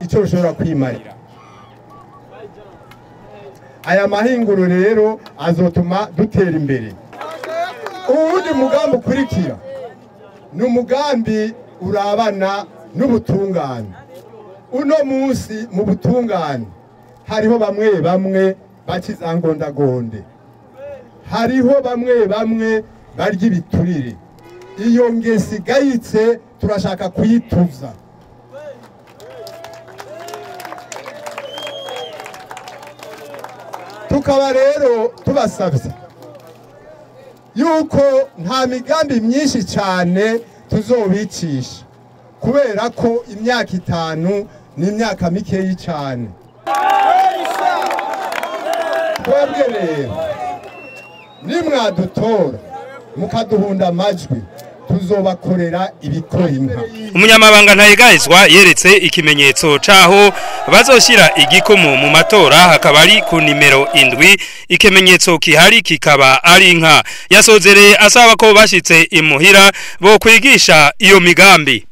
icyo rushobora kwimarira. Aya mahinguro rero azotuma dutera imbere. Uwundi mugambi ukurikira ni umugambi urabana n'ubutungane. Uno munsi mu butungane hariho bamwe bamwe bakizangondagonde, hariho bamwe bamwe barya ibiturire. Iyo ngeso igayitse turashaka kuyituza. Tukaba rero tubasabye yuko nta migambi myinshi cyane tuzobicisha, kubera ko imyaka 5 ni imyaka mikeyi cyane. Twebwe rero nimwadutora mukaduhunda amajwi tuzobakorera ibikora inka. Umunyamabanga ntayegayizwa yeretse ikimenyetso caho bazoshira igikumu mu matora, hakaba ari ku nimero 7. Ikimenyetso kihari kikaba ari inka. Yasozereye asaba ko bashitse imuhira bo kwigisha iyo migambi.